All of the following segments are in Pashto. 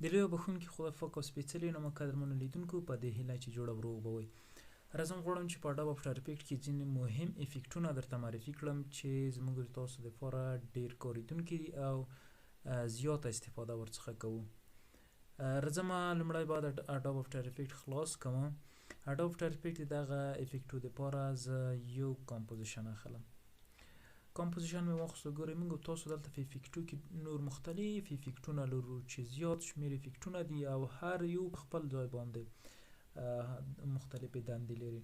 د لوی بخښونکي خدای پاک او سپېڅلي نوم قدرمنو لیدونکو په دې هیله چې جوړ او روغ به وئ. راځم غواړم چې په Adobe After Effects کې ځینې مهم افکټونه درته معرفي کړم چې زموږ د تاسو لپاره ډیر کارېدونکي دي او زیاته استفاده ورڅخه کوو. راځم لومړی باید Adobe After Effects خلاص کړم. Adobe After Effects دغه افکټو لپاره زه یو composition اخلم. composition مې واخیستو. ګورئ موږ تاسو دلته په افکټو کې نور مختلف افکټونه لرو چې زیات شمېر افکټونه دي او هر یو په خپل ځای باندې مختلفې دندې لري.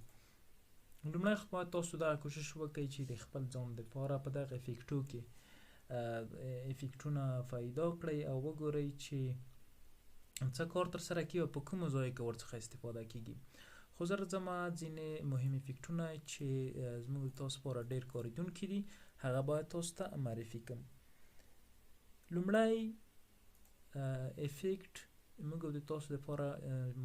لومړی خو باید تاسو دا کوشش وکړئ چې د خپل ځان دپاره په دغه افکټو کې افکټونه پیدا کړئ او وګورئ چې څه کار ترسره کوي او په کومو ځایو کې ورڅخه استفاده کیږي. خو زه راځم ځینې مهم افکټونه چې زموږ تاسو لپاره ډېر کارېدونکي دي هغه باید تاسو ته معرفي کړم. لومړی افکټ موږ د تاسو لپاره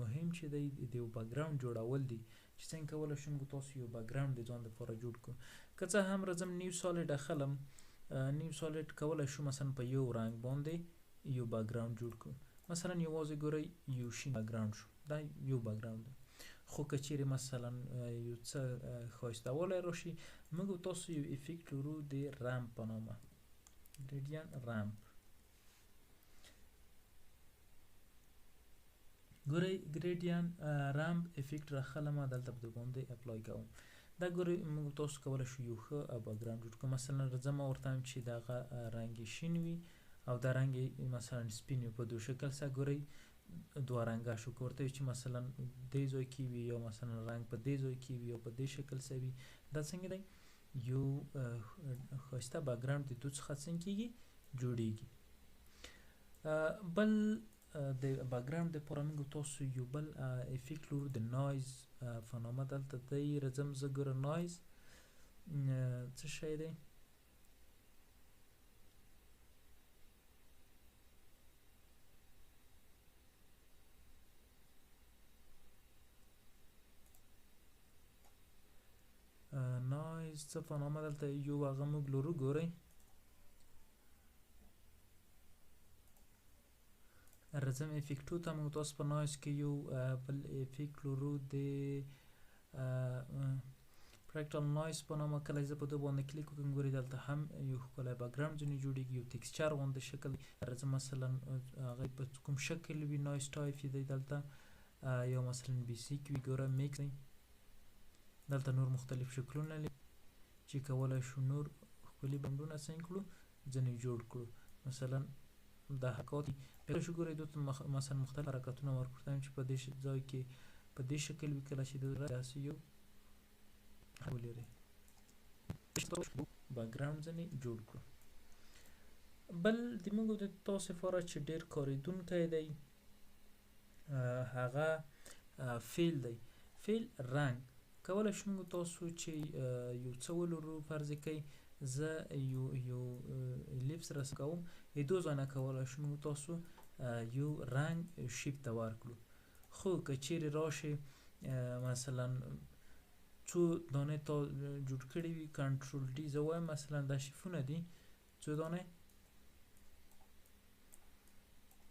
مهم چې دی د یو background جوړول دي چې څنګه کولی شو موږ تاسو یو background د ځان لپاره جوړ کړو. که څه هم راځم new solid اخلم. new solid کولی شو مثلا په یو رنګ باندې یو background جوړ کړو. مثلا یوازې ګورئ یو شین background شو، دا یو background دی. خو که چیرې مثلا یو څه ښایسته والی راشي موږ تاسو یو افکټ لرو د ramp په نامه، gradient ramp. ګورئ gradient ramp effect راخلم دلته په باندې apply کوم. دا ګورئ موږ تاسو کولی شو یو ښه background جوړ کړو. مثلا راځم ورته وایم چې دغه رنګ یې شین وي او دا رنګ یې مثلا سپین وي، په دوه شکل سره ګورئ دوه رنګه شو. که ورته چې مثلا دې ځای کې وي یا مثلا رنګ په دې ځای کې وي او په دې شکل سره وي، دا څنګه دی یو ښایسته background د دوه څخه څنګه کیږي جوړیږي. بل د background دپاره موږ تاسو یو بل افکټ لرو د noise په نامه دلته دی. راځم زه ګوره noise څه شی دی. noise څه په نامه دلته یو هغه موږ لرو. ګورئ راځم افکټو ته. موږ تاسو په noise کې یو بل افکټ لرو د fractal noise په نامه. کله چې زه په ده باندې کلیک وکړم ګورئ دلته هم یو ښکلی background ځینې جوړیږي، یو texture غوندې شکل. راځم مثلا هغه په کوم شکل وي noise type یې دی دلته یو مثلا basic وي. ګوره میکس دی دلته نور مختلف شکلونه لري چې کولی شو نور ښکلي بندونه څنګه کړو ځینې جوړ کړو. مثلا دا حرکات دي شو ګورئ دوی ته مثلا مختلف حرکتونه ورکړو چې په دې ځای کې په دې شکل وي. کله چې داسې یو ولري background ځینې جوړ کړو. بل د موږ د تاسو لپاره چې ډېر کارېدونکی دی هغه fill دی. fill رنګ کولی شو موږ تاسو چې یو څه ولرو. فرض کړئ زه یو یو ellipse رسم کوم، د دوه ځایه کولی شو موږ تاسو یو رنګ shape ته ورکړو. خو که چیرې راشي مثلا څو دانې تا جوړ کړي وي، control D زه وایم مثلا دا shape ونه دي څو دانې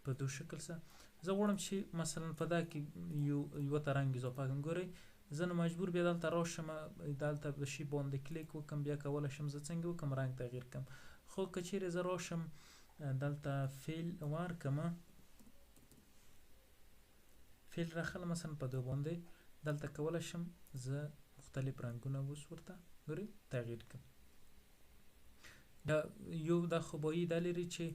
په دو شکل سره زه غواړم چې مثلا په دا کې یو یوه ته رنګ اضافه کړم. ګورئ زه نو مجبور بیا دلته راشم دلته په shape باندې کلیک وکړم، بیا کولی شم زه څنګه وکړم رنګ تغییر کړم. خو که چیرې زه راشم دلته fill ورکړم، fill راخلم مثلا په ده باندې دلته کولی شم زه مختلف رنګونه اوس ورته ګورئ تغییر کړم. دا یو دا خوبایی دا لري چې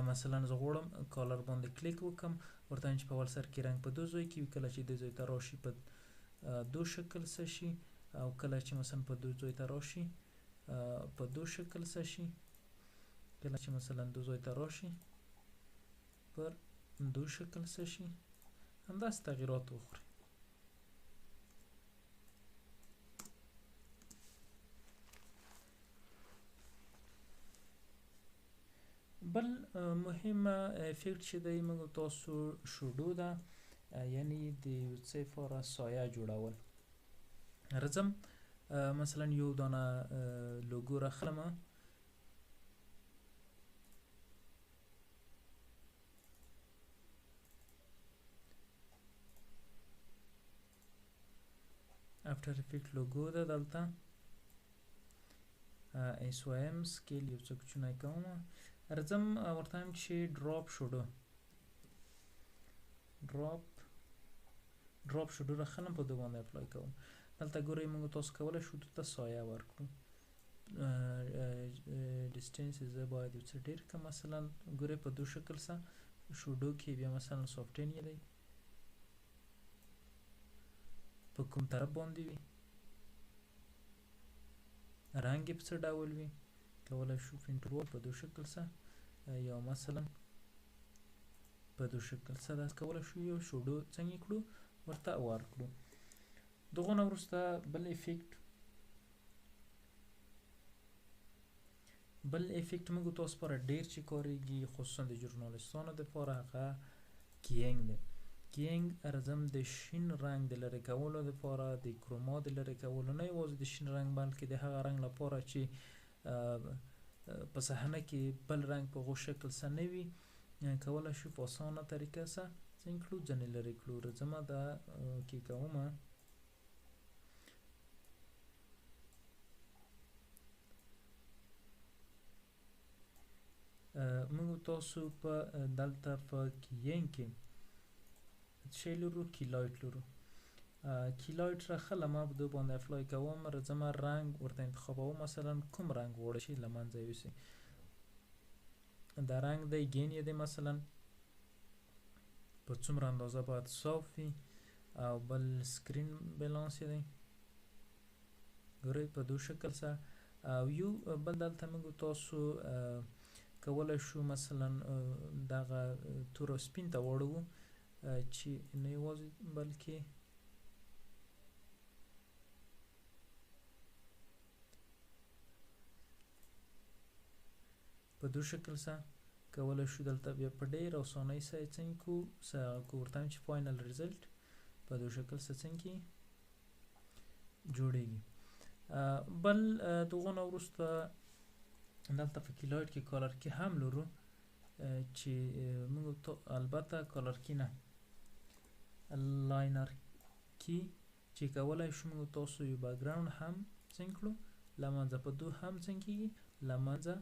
مثلا زه غواړم color باندې کلیک وکړم، ورته چې په اول سر کې رنګ په دو ځای کې وي، کله چې دې ځای ته راشي په دو شکل څه شي، او کله چې مثلا په دو ځای ته راشي په دو شکل څه شي، کله چې مثلا دو ځای ته راشي پر دو شکل څه شي، همداسې تغییرات وخوري. بل مهمه افکټ چې دی موږ تاسو shadow ده، یعنی د یو څه لپاره سایه جوړول. راځم مثلا یو دانه لوګو راخلم. After Effect logo ده. دلته SOM scale یو څه کوچنی کوم. راځم ورته وایم چې drop shadow، drop shadow راخلم، په ده باندې apply کوم. دلته ګورئ موږ تاسو کولی شو دته سایه ورکړو. distance زه باید یو څه ډېر کړم. مثلا ګورئ په دو شکل سره shadow کې بیا مثلا soften یې دی په کوم طرف باندې وي، رنګ یې په څه ډول وي، کولی شو pen tool په دو شکل سره یا مثلا په دو شکل سره داسې کولی شو یو shadow څنګه کړو ورته ورکړو. دغه نه وروسته بل effect، بل effect موږ تاسو لپاره ډېر چې کارېږي خصوصا د ژورنالیستانو دپاره هغه keying دی. keying ارزم د شین رنګ د لرې کولو دپاره، د chroma د لرې کولو، نه یوازې د شین رنګ بلکې د هغه رنګ لپاره چې په صحنه کې بل رنګ په هغو شکل سره نه وي، کولی شو په اسانه طریقه سره څنګه کړو ځنې لرې کړو. راځمه دا کې کومه موږ تاسو په دلته په keying کې څه لرو، key light لرو. key light راخلم په ده باندې apply کوم. راځمه رنګ ورته انتخابوم، مثلا کوم رنګ غواړي چې له منځه یوسي. دا رنګ دی، gain یې دی مثلا په څومره اندازه باید صاف وي، او بل screen balance یې دی ګورئ په دو شکل سره. او یو بل دلته موږ تاسو کولی شو مثلا دغه تور او سپین ته واړوو چې نه یوازې بلکې په دو شکل سره کولی شو دلته بیا په ډېر اسانۍ سره یې څنګه کړو ورته وایم چې final result په دو شکل سره څنګه جوړېږي. بل دغو نه وروسته دلته په key light کې color key هم لرو چې موږ البته color key نه linear key چې کولی شو موږ تاسو یو background هم څنګه کړو له منځه په دو هم څنګه کېږي له منځه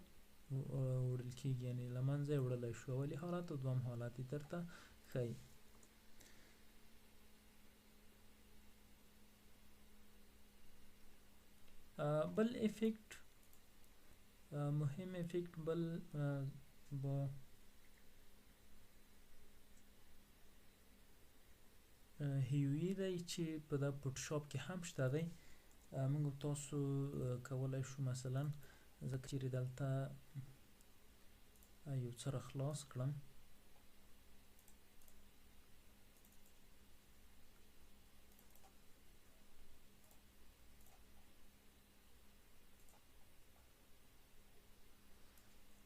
وړل کېږي، یعنې له منځه یې وړلی شو. اولي حالت او دوهم حالت یې درته ښایي. بل effect مهم effect بل با hue دی چې په دا Photoshop کې هم شته دی. موږ تاسو کولی شو مثلا زه که چیرې دلته یو څه را خلاص کړم،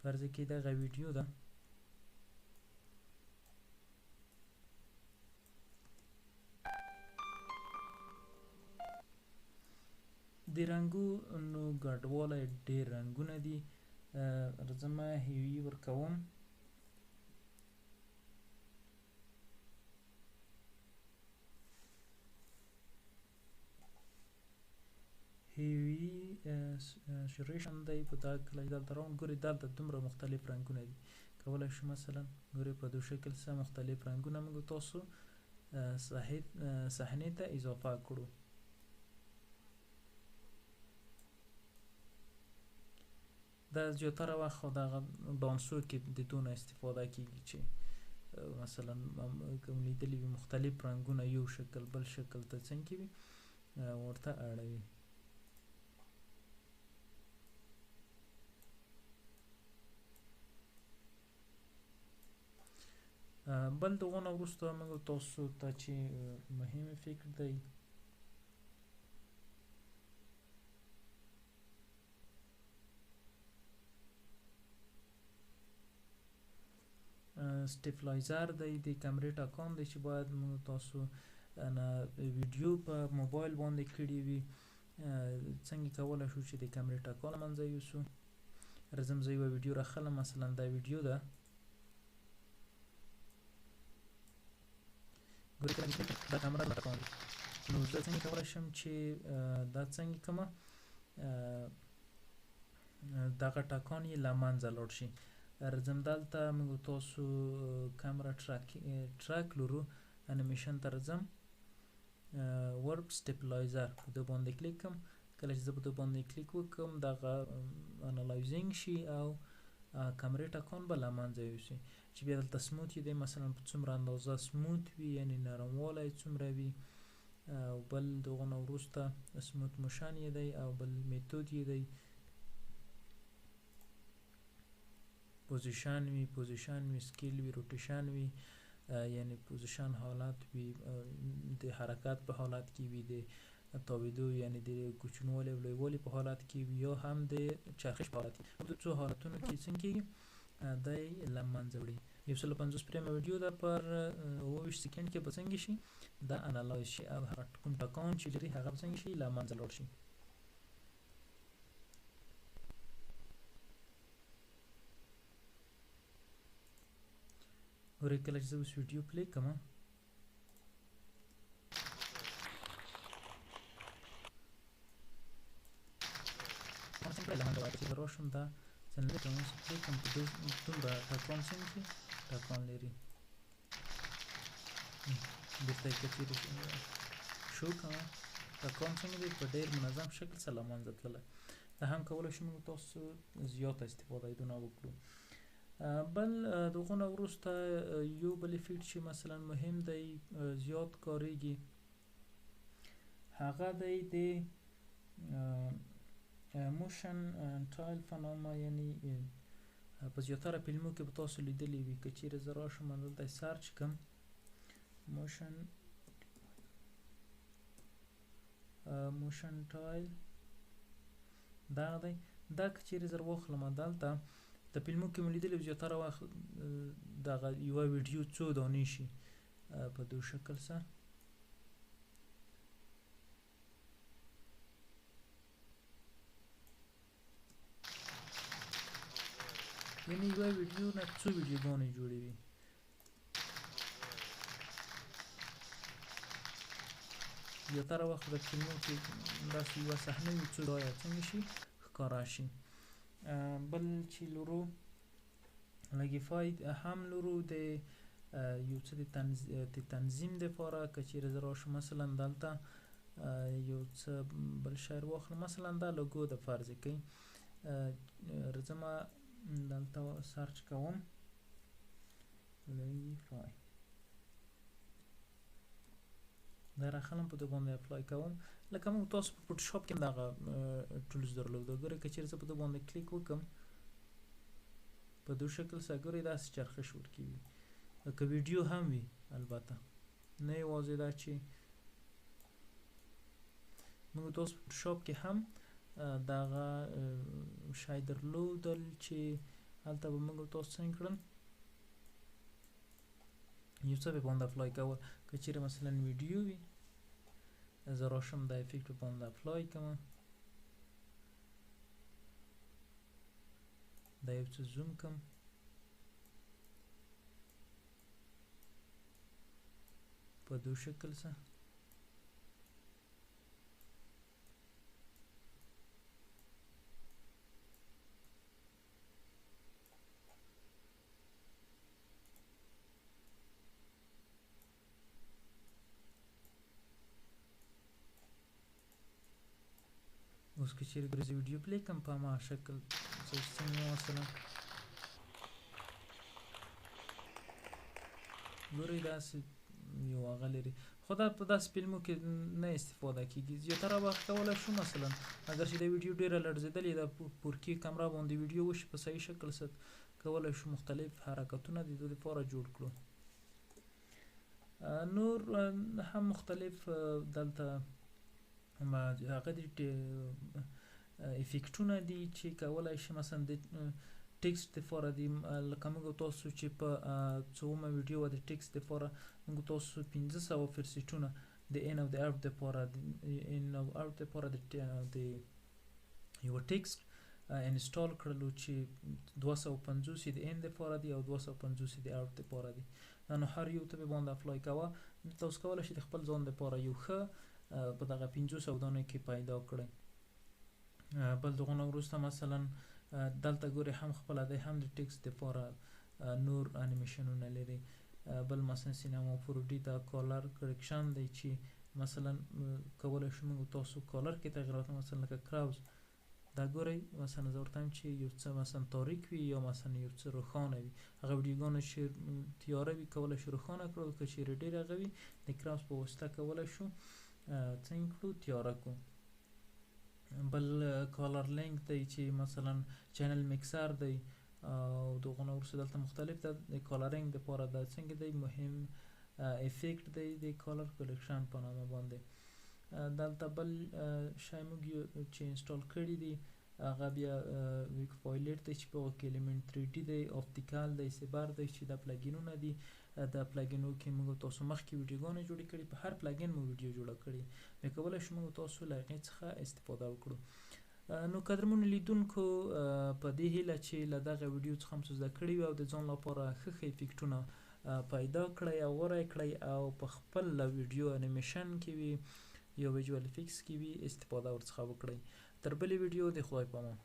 فرض کې دغه ویډیو ده، د رنګونو ګډوالی ډېر رنګونه دي. راځمه hue ورکوم. hue saturation دی په دا کله چې دلته راوړم ګورئ دلته دومره مختلف رنګونه دي. کولی شو مثلا ګورئ په دو شکل سره مختلف رنګونه موږ تاسو صحنې ته اضافه کړو. دا زیاتره وخت خو دغه ډانسو کې د دونه استفاده کیږي چې مثلا کوم لیدلي وي مختلف رنګونه یو شکل بل شکل ته څنګه وي ورته اړوي. بل دغه نه وروسته موږ تاسو ته چې مهم effect دی stabilizer دی، د کمرې ټکان دی چې باید موږ تاسو نه ویډیو په موبایل باندې کړي وي څنګه کولی شو چې د کمرې ټکان له منځه یوسو. راځم زه یوه ویډیو راخلم، مثلا دا ویډیو ده، ګورئ کله چې دا کمره ټکان دی. نو زه څنګه کولی شم چې دا څنګه کومه دغه ټکان یې له منځه لاړ شي. راځم دلته موږ تاسو کامره track لرو، انیمیشن ته راځم، warp stabilizer په ده باندې کلیک کوم. کله چې زه په ده باندې کلیک وکړم دغه analyzing شي او کمرې ټکان به له منځه یوسي. چې بیا دلته smooth یې دی، مثلا په څومره اندازه smooth وي، یعنې نرموالی څومره وي، او بل دغه نه وروسته smooth motion یې دی، او بل method یې دی، position وي، position وي، scale وي، rotation وي، یعنی position حالت وي، د حرکت په حالت کې وي، د تاویدو یعنی د کوچنوالي او لویوالي په حالت کې وي، یا هم د چرخش په حالت کې. په څو حالتونو کې څنګه کېږي دی له منځه وړي. 150 فریمه ویډیو ده، پر 27 سیکنډ کې به څنګه شي دا analyze شي، او هغه کوم ټکان چې لري هغه به څنګه شي له منځه لاړ شي. ګورئ کله چې زه اوس ویډیو play کوم راشم دا څنګه کوم چې play کوم په دومره ټکان څنګه شي ټکان لري. بیرته یې که چېرې شو کوم ټکان څنګه دی په ډېر منظم شکل سره له منځه تللی. دا هم کولی شو موږ تاسو زیاته استفاده یې وکړو. بل دغه نه وروسته یو بل effect چې مثلا مهم دی زیات کاریږي هغه دی د motion tile په نامه، یعنی په زیاتره فلمو کې به تاسو لیدلی وي. که چیرې زه راشم دلته search کړم motion tile، دغه دی. دا که چیرې زه واخلم دلته د فلمو کې مو لیدلی زیاتره وخت دغه یوه ویډیو څو دانې شي په دو شکل سره. یعنی یوه ویډیو نه څو ویډیوګانې جوړې وي. زیاتره وخت د فلمو کې داسې یوه صحنه وي څو ځایه څنګه شي ښکاره شي. بل چې لرو lightify هم لرو د یو څه د تنظیم دپاره. که چیرې زه راشم مثلا دلته یو څه بل شی واخلم، مثلا دا logo د فرض کړئ، راځم دلته search کوم lightify، دا راخلم په ده باندې apply کوم. لکه موږ تاسو په فوټوشاپ کې هم دغه tools درلوده. ګورئ که چیرې زه په ده باندې کلیک وکړم په دو شکل سره ګورئ داسې چرخش ورکوي، که ویډیو هم وي البته، نه یوازې دا چې موږ تاسو په فوټوشاپ کې هم دغه شی درلودل چې هلته به موږ تاسو څنګه کړل یو څه به باندې apply کول. که چیرې مثلا ویډیو وي زه راشم دا effect باندې apply کوم، دا یو څه زوم کوم، په دو شکل سره. اوس که چیرې ګورئ زه ویډیو play کوم په هماغه شکل زه څنګه مثلا ګورئ داسې یو هغه لري، خو دا په داسې فلمو کې نه استفاده کیږي. زیاتره وخت کولی شو مثلا اګر چې دا ویډیو ډېره لړزېدلې ده 4K کمره باندې ویډیو وشي په صحیح شکل سره کولی شو مختلف حرکتونه د دوی دپاره جوړ کړو. نور هم مختلف دلته هغه دي effect ونه دي چې کولی شي مثلا د text دپاره دي. لکه موږ تاسو چې په څومه ویډیو وه د text دپاره موږ تاسو 500 preset ونه د in او د out دپاره in او out دپاره د یوه text install کړلو چې 250 یې د in دپاره دي او 250 یې د out دپاره دي. دا نو هر یو ته به باندې apply کوه. تاسو کولی شئ د خپل ځان دپاره یو ښه په دغه 500 دانو کې پیدا کړئ. بل دغه نه وروسته مثلا دلته ګوري هم خپله دی هم د text دپاره نور انیمیشنونه لري. بل مثلا Cinema 4D دا color correction دی چې مثلا کولی شو موږ تاسو color کې تغیرات، مثلا لکه Curves دا ګورئ، مثلا زه ورته وایم چې یو څه مثلا تاریک وي یا مثلا یو څه روښانه وي، هغه ویډیوګانو چې تیاره وي کولی شو روښانه کړو، که چیرې ډېر هغه وي د Curves په واسطه کولی شو څنګه کړو تیاره کړو. بل Color Link دی چې مثلا Channel Mixer دی او دغه نه وروسته دلته مختلف ده د coloring دپاره دا څنګه دی مهم effect دی د color correction په نامه باندې. دلته بل شی موږ چې install کړي دي هغه بیا Vecfilter دی چې په هغه کې Element 3D دی، Optical دی، Saber دی چې دا plugin ونه دي. دا plugin و کې موږ تاسو مخکې ویډیوګانې جوړې کړي، په هر plugin مو ویډیو جوړه کړې، بیا کولی شو موږ تاسو له هغې څخه استفاده وکړو. نو قدرمنو لیدونکو، په دې هیله چې له دغه ویډیو څخه هم څه زده کړي وي او د ځان لپاره ښه ښه effect ونه پیدا کړئ او غوره یې کړئ او په خپل ویډیو انیمیشن کې وي یا visual effects کې وي استفاده ورڅخه وکړئ. تر بلې ویډیو د خدای په امان.